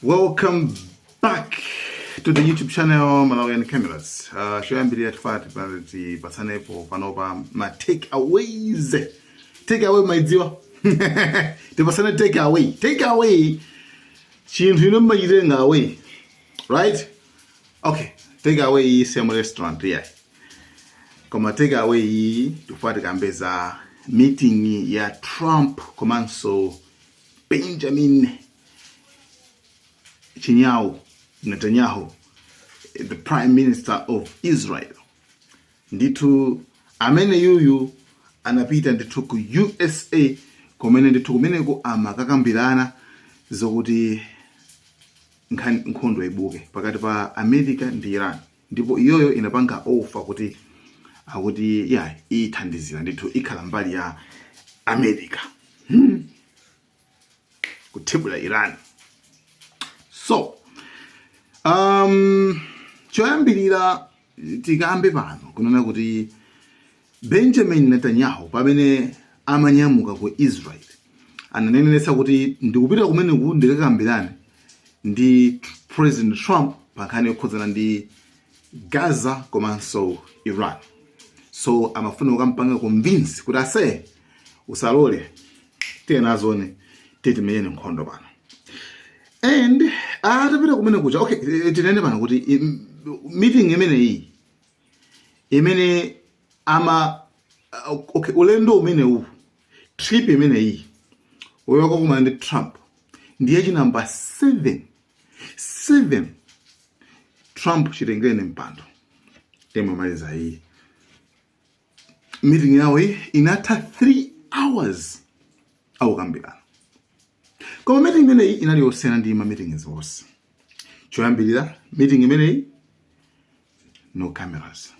Welcome back to the YouTube channel Malawian Cameras. Choyambirira tifuna tipatsanepo panopa ma take aways. Take away maidziwa. Tipatsane take away. Take away chinthu ino mmachitenga away. Right? Okay. Take away iyi same restaurant yeah. Koma take away iyi tifuna tikambe za meeting ya Trump komanso Benjamin Chinyawu Netanyahu, the prime minister of Israel. Ndithu amene yuyu anapita ndithu ku USA, kumene ndithu kumeneko amakakambirana zokuti nkhondo ibuke pakati pa America ndi Iran, ndipo iyoyo inapanga offer kuti akuti ya ithandizira ndithu, ikhala mbali ya America kuthibula Iran. So choyambirira tikambe pano kunena kuti Benjamin Netanyahu pamene amanyamuka ku Israel ananenetsa kuti ndikupita kumeneku ndikakambirane ndi President Trump pa nkhani yokhudzana ndi Gaza komanso Iran. So amafuna kukampanga convince kuti ase usalole, tiye nazone, tiye timenyane nkhondo pano. And atapita kumene kuja, okay, tinene pano kuti meeting imeneyi imene ama okay, ulendo umenewu, trip imeneyi yokakumana ndi Trump ndiye chi number 7 7 Trump chitengene mpando. Temamaliza iyi meeting yawo iyi inatha 3 hours akukambirana. Koma meeting imeneyi inali yosiyana ndi ma meetings onse. Choyambirira, meeting imeneyi no cameras,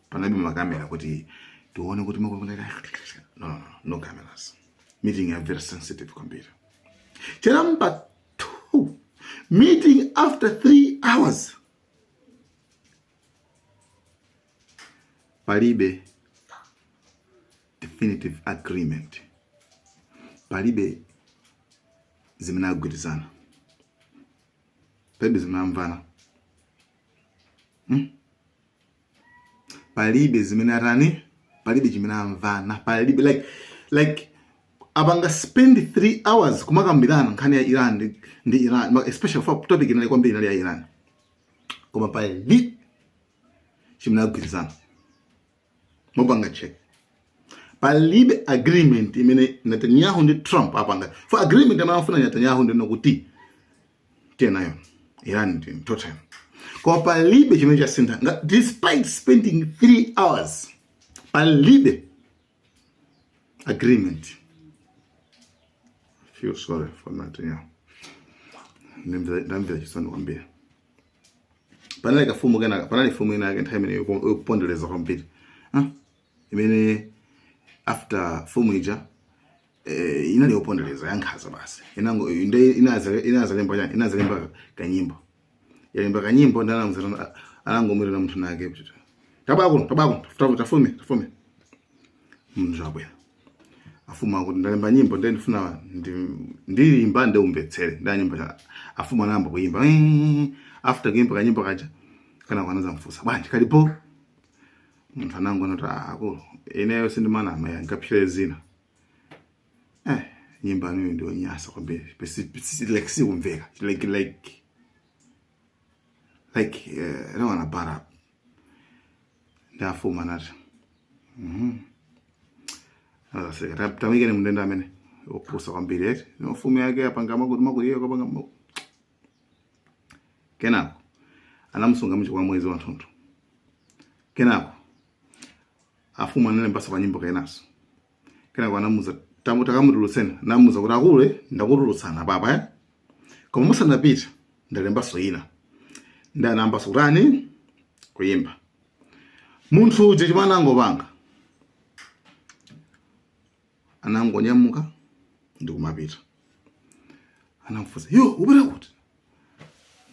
panalibe makamera kuti tione kuti no, no, no, no cameras. Meeting ya very sensitive kwambiri. Cha number 2, meeting after 3 hours palibe definitive agreement, palibe zimene agwirizana, palibe zimene amvana, Palibe zimene atani, palibe chimene amvana, palibe like apanga spend 3 hours kumakambirana nkhani ya Iran ndi Iran, especially for topic inali kwambiri inali ya Iran, koma palibe chimene agwirizana. Mupanga check, palibe agreement imene Netanyahu ndi Trump apanga. For agreement amene amafuna Netanyahu ndi kuti tiye nayo Iran ndi total, koma palibe chimene chasintha despite spending 3 hours, palibe agreement. Feel sorry for Netanyahu, ndamvera chisoni kwambiri. Panali kafumu kenaka, panali fumu ina yake nthawi imene yopondereza kwambiri, ah? Imene after fumu ija inali yopondereza yankhaza basi, inango inde inazalemba chani, inazalemba kanyimbo, yalemba kanyimbo ndi anangomwirana munthu nake kuti tabako tabako tafume tafume munthu abwera. Afumu akuti ndalemba nyimbo ndiye ndifuna ndilimba ndi umvetsere ndi nyimbo cha afumu. Anayamba kuyimba. After kuyimba kanyimbo kaja kana kwanazamfusa bwanji kalipo, munthu anangona kuti, "Ah, akulu, ineyo sindimanama ya nkaphyere zina, nyimbo anuyo ndiyo nyasa kwambiri, like sikumveka, like I don't wanna butt up." Ndi afumu anati, Azaseka, tamikeni mndende amene opusa kwambiri eti mfumu yake apanga makuti makuti iye kapanga Kenako anamusunga mchi kwa mwezi wathunthu. Kenako afumu analembasa kwa nyimbo kenaso. Kenako anamuza takamutulutseni, namuza kuti akule ndakutulutsana papa, eh? Koma musanapita ndalembaso ina. Ndi anayambaso kutani, kuyimba. Munthu uja chimene anangopanga, anangonyamuka ndikumapita. Anamfunsa, "Yo, upita kuti?"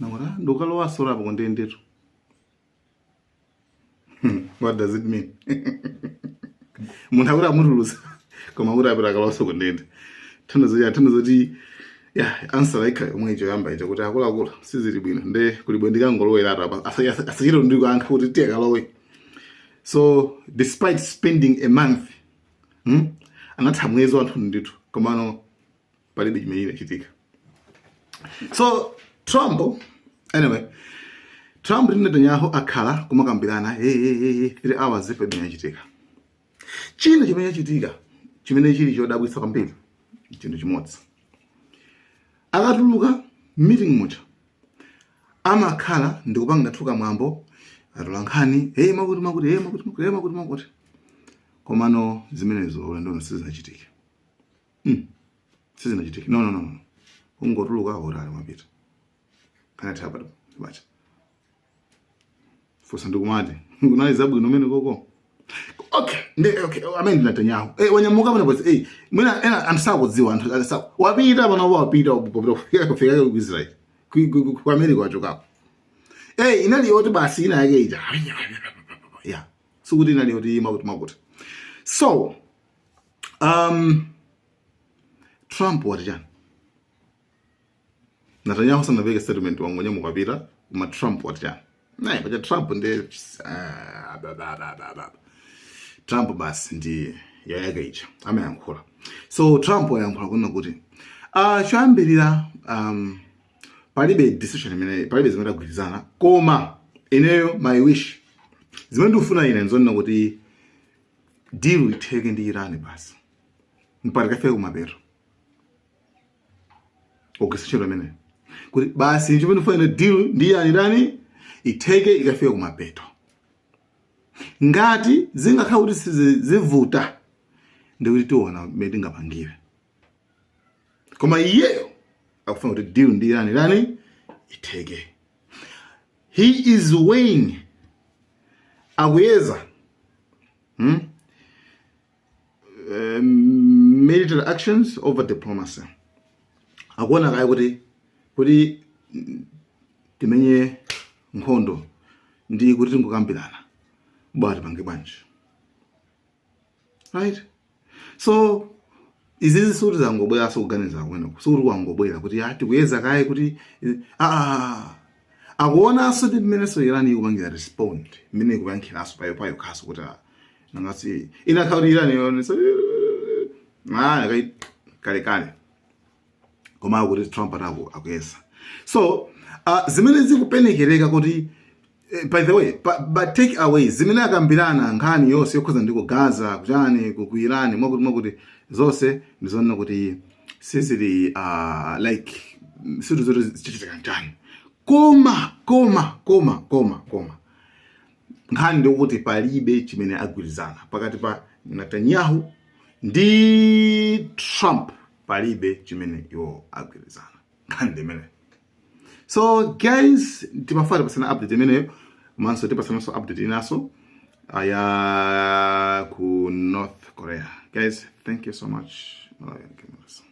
Nangoti, "Ah, ndikukalowa apo kundendetu." What does it mean? Munthu akuti amutulutsa koma akuti apita akalowaso kundende. Thandizo ya thandizo kuti Yeah, answer ikhala yomwe icho yamba ija kuti akuluakulu, sizili bwino, nde kuli bwino ndikangolowera apa, asachite ndikuyankha kuti tiye kalowe. So despite spending a month, Anatha mwezi wanthu ndithu, komano palibe chimene chinachitika. So Trump, anyway, Trump ndi Netanyahu akhala kumakambirana, hey, hey, hey, hey, 3 hours, palibe chinachitika. China chimene chachitika chimene chili chodabwitsa kwambiri, chinthu chimodzi, akatuluka meeting muja amakhala ndikupanga thuka mwambo, atola nkhani, hey, makuti makuti, hey, makuti makuti, hey, makuti makuti, komano zimenezo ulendo sizinachitika. Sizinachitika. No, no, no, no, ungotuluka utali mapita kana thapa bacha fusa ndikumati kunali zabwino umene koko. Okay, ndi okay, amene ndi Netanyahu, wanyamuka pano pose, mwina ena anthu sakudziwa, anthu wapita pano, wapita kufika ku Israel, ku America wachokako. Inali yoti basi ina yake ija, yeah, sikuti inali yoti makuti makuti. So Trump wati chani? Netanyahu sanapeke statement, wangonyamuka wapita, koma Trump wati chani? Naye pacha Trump ndi ah, ba, ba, ba, ba, ba. Trump basi ndi yayake ija amayankhula. So Trump wayankhula kunena kuti choyambirira, palibe decision imene, palibe zimene tagwirizana, koma ineyo my wish, zimene ndikufuna ine nzonena kuti deal itheke ndi Iran basi mpaka ikafike kumapeto. Ogwisa ntchito imeneyo kuti basi chimene ndikufuna ine, deal ndi Iran itheke ikafike kumapeto. Ngati zingakhala kuti zivuta, ndikuti tiona mmene tingapangire, koma iyeyo akufuna kuti deal ndi Iran itheke. He is weighing, akuyeza, Military actions over diplomacy. Akuona kaye kuti timenye nkhondo ndi kuti tingokambirana bwa, tipange bwanji, right? So izizi sikuti zangobwera kuganiza kumeneko, sikuti kwangobwera kuti ah, tikuyeza kaye kuti ah, akuonanso ndi mmenenso Iran ikupangira respond, mmene ikuyankhiranso payo payo khaso kuti ah, nangasi inakhala kuti Iran yonesa ah, kale kale, koma akuti Trump atako akuyesa. So zimene zikupenekereka kuti by the way, but take away zimene akambirana, nkhani yonse yokhuza ndi ku Gaza, kuchani, ku Iran, mwakuti mwakuti, zonse ndizonena kuti sizili like situ zoti zichitika njani, koma koma koma koma koma nkhani ndikuti palibe chimene agwirizana pakati pa Netanyahu ndi Trump, palibe chimene iwo agwirizana, nkhani ndi imene. So guys, timafuna tipasana update imeneyo, komanso tipasananso update inaso ya ku North Korea. Guys, thank you so much. Malawian Cameras.